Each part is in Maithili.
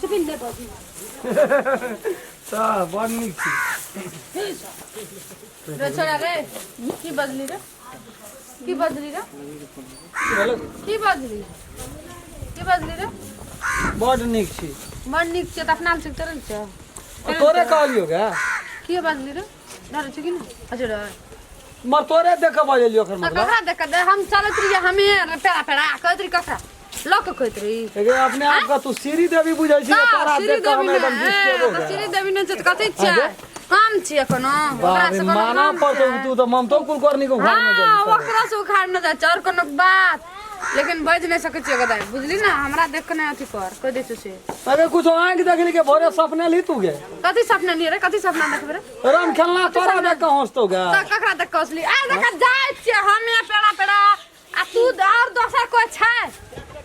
चुपी नहि बजी। तऽ बड़ नीक छी। रे छोड़ा रे, की बजली रे? की बजली रे? की भेलौ? की बजली, की बजली रे? बड़ नीक छी। बड़ नीक छै तऽ अपना से चलल छै। तोरे कहलियो गे। की बजली रे? डर छै कि नहि? अच्छा रे। मर तोरे देख के बजलियो एकर मतलब। ककरा देख के? हम चलैत रहियै, हमे पेड़ा पेड़ा कहैत रही, ककरा लऽ के कहैत रही? एगे अपने आप का तू श्री देवी बुझै छी? तोरा श्री देख के हम देवी एकदम डिस्टर्ब हो तऽ गया। श्री देवी नहि छै तऽ कथी छियै? कम छियै कोनो ओकरा बाप रे से कोनो माना कम पड़तौ। छियै? तू तऽ ममतो कुलकर्णी के घर में हाँ जेबी। ओकरा से उखाड़ न जाइ छै और कोनो बात, लेकिन बाजि नहि सकै छियै गदाइ, बुझली ने? हमरा देख के नहि अथी कर, कहि दै छियौ से। अरे कुछ आँखि देखली के भोरे सपने ली तू गे? कथी सपना लियै रे? कथी सपना देखबै रे? राम खेलना तोरा देख के हंसतो गे। तऽ ककरा देख के हंसली? आ देख, जाइ छियै हमे पेड़ा पेड़ा आ तू और दोसर कोइ छै?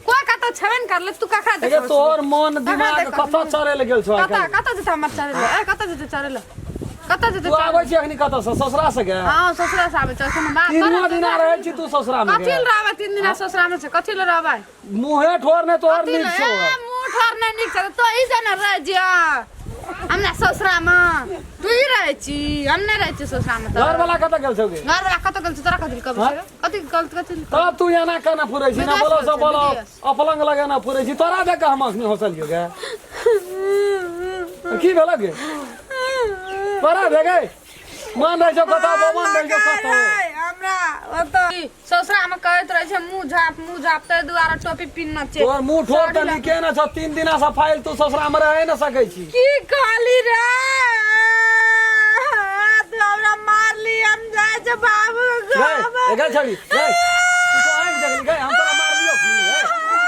कोइ कतौ छेबे ने करले। तू ककरा देख? एगे तोहर मन दिमाग देख कतऽ चले लए गेल छौ आइ कतऽ काल्हि? कतऽ जेतै हमर चरे लए? ए, कतऽ जेतै चरे लए? कतऽ जेतै? तू आबै छी अखनी कतऽ से? ससुरा से गे? हँ, ससुरा से आबै छै। कोनो बात तीनवा दिना रहै छी तू ससुरा में कथी गे? लए रहबै? 3 दिना ससुरा में छै, कथी लए रहबै? मुँहे ठोर ने तोहर कथी नीक लए? छौ। ए, मुँह ठोर नहि नीक छै तो ई जे ने रहै छियै हमरा ससुरा में, तू ही रहै छी, हम नहि रहै छियै ससुरा में। तऽ घर वाला कतऽ गेल छौ गे? घर वाला कतऽ गेल छै? तोरा कथी लए कहबै छै रे? कथी गलत कथी लए? तब तू एना केना फुरै छी ना? विदेश बोलो गेल से छै, बोलो। विदेश। अपलंग लगेना फुरै छी। तोरा देख के हम अखनी हंसलियो गे। की भेल गे? तोरा भे गई मन रहै छौ कतऽ, बमन रहै छौ कतऽ? हमरा ओतऽ ससुरा में कहैत रहै छै मुँह झाप, मुँह झाप, ताहि दुआरे टोपी पिन्हने छै। तोहर मुँह ठोर तऽ नीके ने छौ। 3 दिना से फाइल तू ससुरा में रहे न सकै छी। की कहली रे? तू हमरा मारली, हम जाइ छै बाबू के गई घर। ए गई छड़ी गई, तू तो आँखि देखली गई, हम तोरा मारलियो अखनी? ए,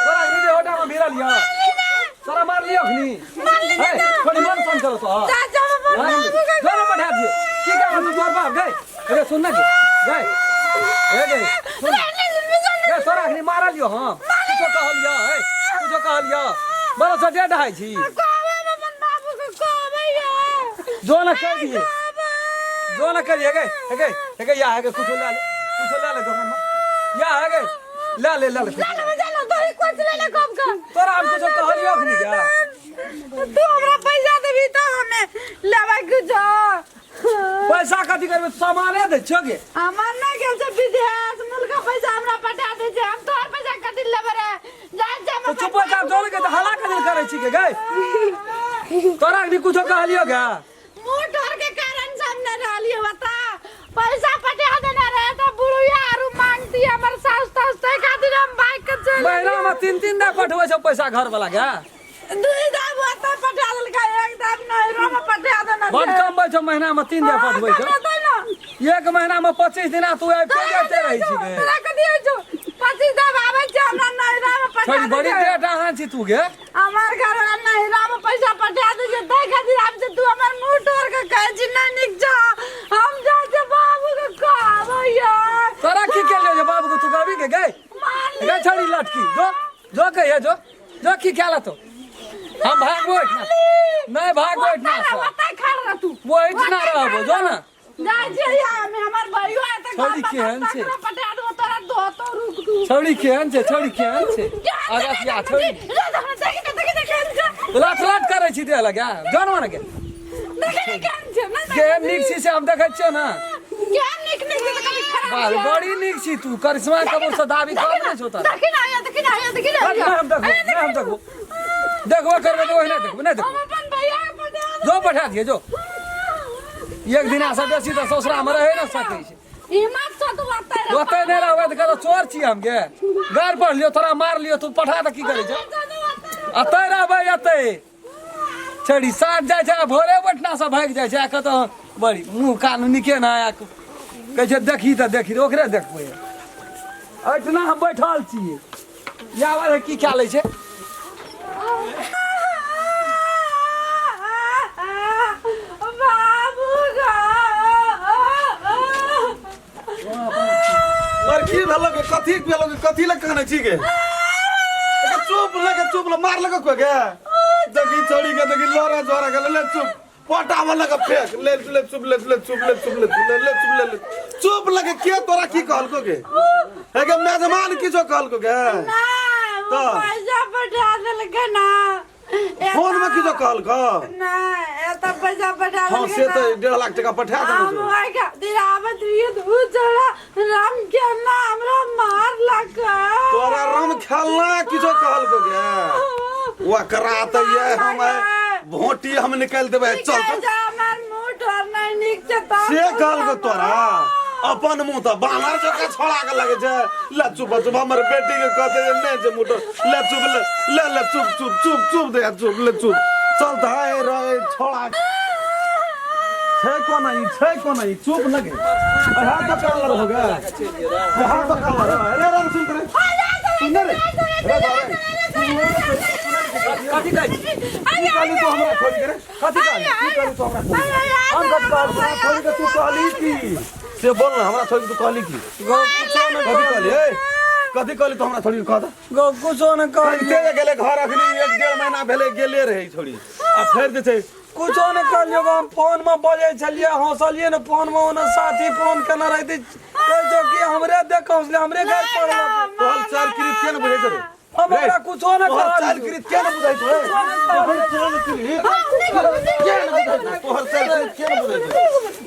तोरा अखनी जे होटा में भिड़ल यऽ, तोरा मारलियो अखनी? ए छोड़ी, मन समझल तो चाचा अपन बाबू के जो ना पठा दिए। की कहल तू तोहर बाप गई? अरे सुन ना गे गई, ए गई सुन गई, तोरा अखनी मारलियो हम? कुछो कहलियो? ए कुछो कहलियो? बड़ा से डेढ़ ढाई छी। कहबै हम अपन बाबू के, कहबै ये। जो ना कह दिए, जो ना कह दिए। गई ए गई ए गई, या है गई, कुछो ले ले, कुछो ले ले दुकान में। या है गई, ले ले ले ले। ले ले, ले ले, तोरी कुछ ले ले कब का। तोरा हम कुछो कहलियो अखनी गे? तू हमरा पैसा देबी तऽ हमे लेबै कुछो। पैसा कथी करबे? सामाने दै छौ गे। हमर नहि गेल छै विदेश मुल्क, पैसा हमरा पठा दै छै। हम तोहर पैसा कथी लेबै रे? जा जा। तो चुप हो जा, जोर के तऽ हला कथी करै छी गे? गई तोरा अखनी कुछो कहलियो गे? मुँह ठोर के कारण से हम नहीं रहलियै। बता, पैसा पठा देने रहे तऽ बुढ़िया आरू मांगती हमर सास तास, ताहि खातिर हम भागि के चलि महीना में तीन तीन दा पठबै छौ पैसा घर वाला गे? दुई दाम ओतऽ पठा देलकै, एक दाम नैहरो में पठा देने बड छै। कमबै छौ, महीना में 3 दा पठबै छौ। कमेतै ने। एक महीना में 25 दिना तू आबिते जाइते रहै छी गे। तोरा कथी होइ छौ? 25 दाम आबै छै हमरा नैहरा में पठा छोड़ी दै बड़ी छै। डेढ़ अहाँ छी तू गे। हमर घर वाला नैहरा में पैसा पठा दै छै, ताहि खातिर आब जे तू हमर मुँह तोड़ के कहै छी नहि नीक छौ, हम जाइ छै बाबू के कहबै यार। तोरा की केलियो जे बाबू के तू कहबी गे? गई मारली। गई छोड़ी लटकी, जो जो कहिए, जो जो की क्या तो हम भागबो एहिठिना नहीं, भागबो एहिठिना से। ओतै खड़ रह तू। वो एहिठिना रहबो, जो ना। जाइ छै हमे, हमर भाइयो आते। छौड़ी केहन छै? पठा देबो तोरा, धोतो, रुक तू। छौड़ी केहन छै? छौड़ी केहन छै? अगसिया छौड़ी लट लट करै छी देह लगा जानवर के। केहन नीक छी से हम देखै छियौ ने। बाल बड़ी नीक छी तू। करिश्मा कपूर से दाबी कम नहि छौ तोरा। हट, नहि हम देखबो, नहि हम देखबो। देखबो करबै तऽ ओहिना देखबो, नहि देखबो। जो पठा दिए जो। एक दिना से बेसी तऽ ससुरा में रहे न सकै छै। ओतै नहि रहबै तऽ कहतौ चोर छी हम गे। गारि पढ़ लियो, तोरा मार लियो, तू पठा तऽ की करै छै? एतै रहबै एतै। छड़ी साँझ जाइ छै आ भोरे बैठना से भागि जाइ छै आ कतऽ बड़ी मुँह कान नीके ना आ कहै छै देखी तऽ देखी, ओकरे देखबै। एहिठिना हम बैठल छियै, या बात की कए लै छै। बाबू गा। पर की भेलो गे? कथी भेलो गे? कथी लग कानै छी गे? एके चुप लगे, चुप ल, मार लगे कोई गे? देखी छोड़ी के, देखी लड़ा झोरा के। ले चुप, पटावा लगे फेंक ले। ले चुप, ले ले चुप, ले चुप, ले ले ले चुप, ले ले चुप लगे। के तोरा की कहलको गे? एके मेजमान की जो कहलको गे? ना, वो तो? पैसा पठा देलकै ना। फोन में किछो कहलको? नहीं, एतऽ पैसा पठा हाँ से तऽ 1.5 लाख टका पठा देने हम छौ। ओहि खातिर आबैत रहियै तऽ उ छौड़ा राम के ना हमरा मारलक। तोरा राम खेलना किछो कहलको गे? ओकरा तऽ ये हम भोटी हम निकालि देबै। चल कहै चल। छै हमर मुँह ठोर नहि नीक छै तऽ से कहलको तोरा? अपन मुँह तऽ बानर जकाँ छोड़ा के लगै छै। ले चुप चुप, हमर बेटी के कहते जे नहि छै मुँह ठोर। ले चुप, ले ले ले, चुप चुप चुप चुप दे चुप, ले चुप। चल तऽ हाय रे छोड़ा छै कोना ई, छै कोना ई? चुप लगे हाथ तो काल हो गया, हाथ तो काल। अरे अरे सुन रे, सुन रे रे रे। कथी कहै छी? की कहली तू हमरा छोड़ के रे? कथी कहली? की कहली तू हमरा छोड़ के? हम कथी कहली? हमरा छोड़ के तू कहली की से बोल ना, हमरा छोड़ के तू कहली की? गो कुछो न। कथी कहली ए? कथी कहली तू हमरा छोड़ के, कह दे। गो कुछो न कहली। कहिते गेले घर, अखनी 1-1.5 महीना भेले गेले रहे छोड़ी आ फेर जे छै। कुछो न कहलियो। हम फोन में बजै छलियै, हंसलियै ने फोन में। ओना साथी फोन केने रहती, कहै छौ कि हमरे देख हंसले, हमरे घर पड़ल। तोहर चाल कृत के ने बुझै छै रे? हम ओकरा कुछो न तोहर चाल कहलियो। कृत के ने बुझै छै? तोहर चाल कृत के ने बुझै छै? तोहर चाल कृत के ने बुझै छै?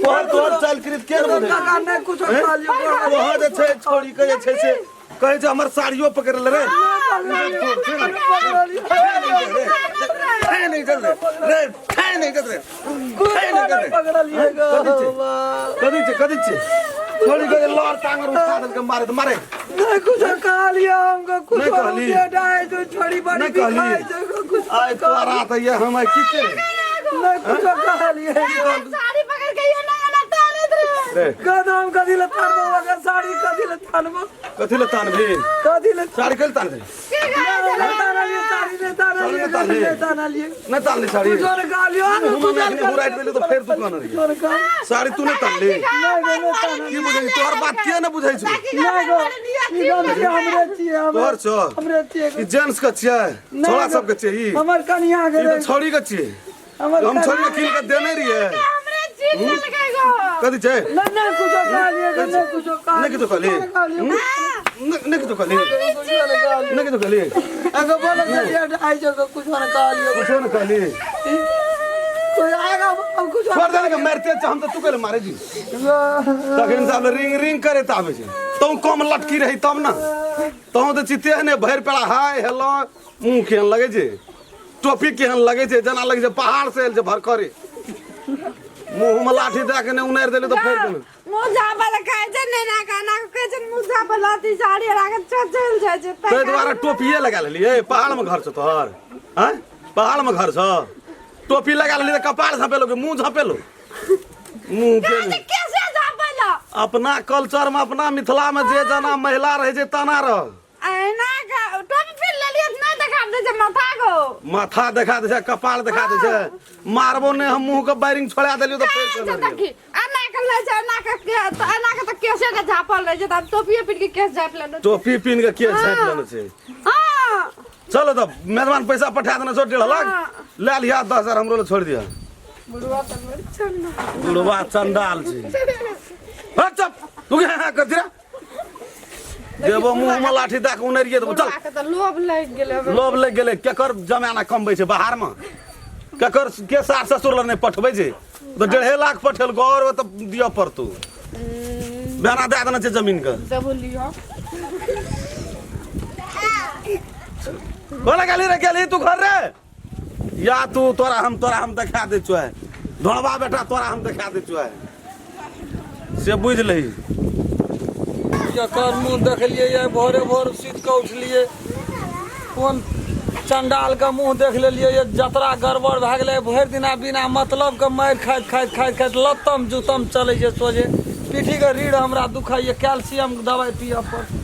तोहर तोहर चाल कृत के ने बुझै छै? काका, नहि कुछो कहलियो। तोहर जे छै छोड़ी के जे छै से कहै छै हमर साड़ियो पकड़ ले रे। नहीं चल रे रे, नहीं चल रे, नहीं चल रे। पकड़लियै गो। कथी छै? कथी छै? कथी छै? छोड़ी के लड़ टांगर उठा देलकै, मारे तऽ मारे। नहीं कुछो कहलियो हमको कुछो। नहीं कहली। डाय जो छोड़ी बड़ी नहीं कहली। बिखाइ छै गो, कुछो। आइ तोरा तऽ ये हम की छै? नहीं कुछो कहलियै। साड़ी पकड़ के ये ना ना तानैत रहे। रे। कदम कथी ले तानबो अगर साड़ी? कथी ले तानबो? कथी ले तानबी? कथी ले? साड़ी कल तानबी? के कहै छलै? नहीं तानलियै साड़ी, नहीं तानलियै। साड़ी नहीं तानली? नहीं तानलियै। नहीं तानली साड़ी? कुछो नहीं कहलियो। हम एखनी बुराइत भेलै तऽ फेर तू कहने रही। कुछो नहीं कहलियो। साड़ी तू नहीं तानली? नहीं नहीं नहीं तानलियै। की बुझै? तोहर बात के ने बुझै छौ? नहीं गो, ई गलती हमरे छियै, हमरे। तोहर छौ? हमरे छियै। ई जेंट्स के छियै, छोड़ा सबके छियै ई। हमर कनिया के ई तऽ रहे। छोड़ी के छियै। हमर हम छोड़ी के कीन के देने रहियै। हमरे चीज लेलकै गो। कथी छै? नहीं नहीं कुछो कहलियै गो, नहीं कुछो कहलियै। नहीं कुछो कहली? नहीं कहलियै। नहीं नहीं कुछो कहली? नहीं कुछो कहली? अगर बोलो चलिए आई जो कुछो नहीं कहलियै। कुछो ने कहली? कोई आएगा, हम कुछो। छोड़ दे के, मारते छै हम तऽ तू कहले मारे जी। तखन साहब रिंग रिंग करे आबै छै। तू कम लटकी रही तब ना। तू तऽ चिते ने भरि पेड़ा हाय हेलो। मुँह केहन लगै छै, टोपी केहन लगै छै, जेना लगै छै पहाड़ से आयल छै भरकरे। मुँह में लाठी दए के ने उनारि देली तऽ फेर देलहुँ। मुँह झापल कहै छै नेना का ना कहै छै मुँह झापल अथी साड़ी राखत चल जाइ छै। ताहि दुआरे टोपिए लगा लेलियै। पहाड़ में घर छौ तोहर? आँय, पहाड़ में घर छौ? टोपी लगा लेली तऽ कपार झपेलो कि मुँह झपेलो? मुँह के कैसे झापल? अपना कल्चर में, अपना मिथिला में जे जेना महिला रहै छै तना रह। एना का टोपी फिर लेलियै तऽ नहि देखा दै छै माथा गो। माथा देखा दै छै, कपार देखा दै छै। मारबो नहि हम, मुँह के बैरिंग छोड़ा देलियो तऽ फेर अच्छा। केना रहियौ? देखी, एना के लै छै, एना के तऽ एना के तऽ केसे के झापल रहै छै, तऽ आब टोपिए पिन के केस झापि लेलहुँ। टोपी पिन के केस झापि लेने छै। हाँ। चलो तऽ मेजबान पैसा पठा देने छौ 1.5 लाख। हाँ। ले लिहा, 10,000 हमरो लए छोड़ि दिहा। बुढ़वा तऽ बड़ चंडाल। बुढ़वा चंडाल छै। हट, चुप। तू के हाँ कर दिया देबो, मुँह में लाठी दए के उनरिए देबो। चल। बुढ़वा के तऽ लोभ लागि गेलै हमरा। लोभ लागि गेलै। केकर जमाना कमबै छै बाहर में? केकर के सास ससुर लग नहि पठबै छै? तऽ 1.5 लाख पठेलको और तऽ दिअ पड़तौ। बेना दए देने छै जमीन के। देबो, लिअ। बोला गेली रे, गेली तू घर रे या तू? तोरा हम देखा दै छौ ढोड़बा बेटा, तोरा हम देखा दै छौ से बुझि लही। केकर मुँह देखलियै? ये भोरे भोर सुति कऽ उठलियै, कोन चंडाल के मुँह देख लेलियै? ये जतरा गड़बड़ भए गेलै। भरि दिना बिना मतलब के मारि खाइत खाइत खाइत खाइत लत्तम जुतम चलै छै सोझे। पीठीके रीढ़ हमरा दुखाइए, कैल्सियम दवाइ पियऽ पड़तै।